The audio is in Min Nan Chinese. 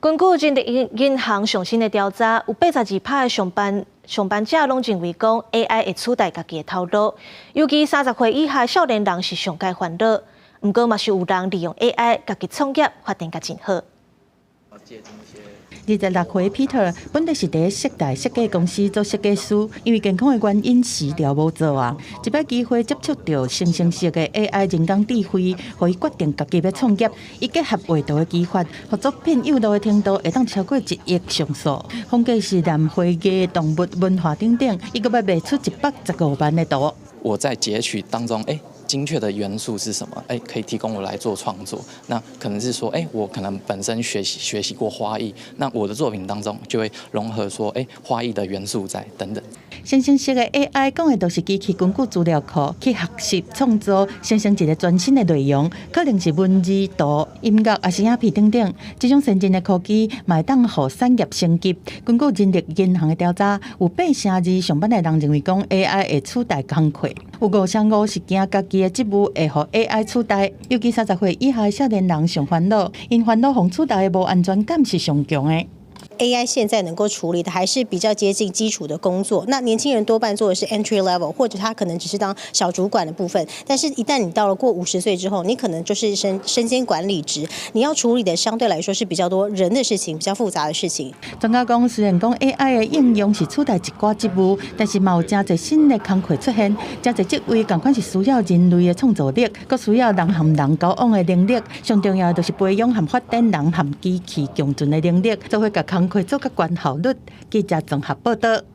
根據人力銀行上新的調查，有82趴的上班者攏認為講 AI 會取代家己的頭路，尤其30歲以下少年人是上蓋煩惱。毋過嘛是有人利用 AI 家己創業發展甲真好。26歲 Peter 本來是佇設大設計公司做設計師，因為健康的原因辭掉無做啊。這擺機會接觸著生成式的 AI 人工智慧，予伊決定家己欲創業。伊結合畫圖的技法，予作品幼路的程度會當超過1億像素。風格是南非嘅動物文化等等，伊閣欲賣出115萬的圖。我在截取當中，精確的元素是什麼？可以提供我來做創作。那可能是說，我可能本身學習過花藝，那我的作品當中就會融合說，花藝的元素在等等。生成式的 AI 講的就是機器根據資料庫去學習創作，生成一個全新的內容，可能是文字、圖、音樂，抑是影片等等。這種先進的科技，嘛會當予產業升級。根據人力銀行的調查，有82%上班的人認為講 AI 會取代工課，有55%是驚家己的職務會予 AI 取代。尤其30歲以下的少年人上煩惱，𪜶煩惱予取代的無安全感是上強的。 AI 現在能夠處理的還是比較接近基礎的工作，那年輕人多半做的是 entry level，或者他可能只是當小主管的部分。但是，一旦你到了過50歲之後，你可能就是身兼管理職，你要處理的相對來說是比較多人的事情，比較複雜的事情。專家講，雖然講 AI 的應用是取代一寡職務，但是嘛有誠濟新的工課出現，誠濟職位仝款是需要人類的創造力，閣需要人和人交往的能力。上重要的就是培養和發展人和機器共存的能力，做伙共工課做較懸效率。記者綜合報道。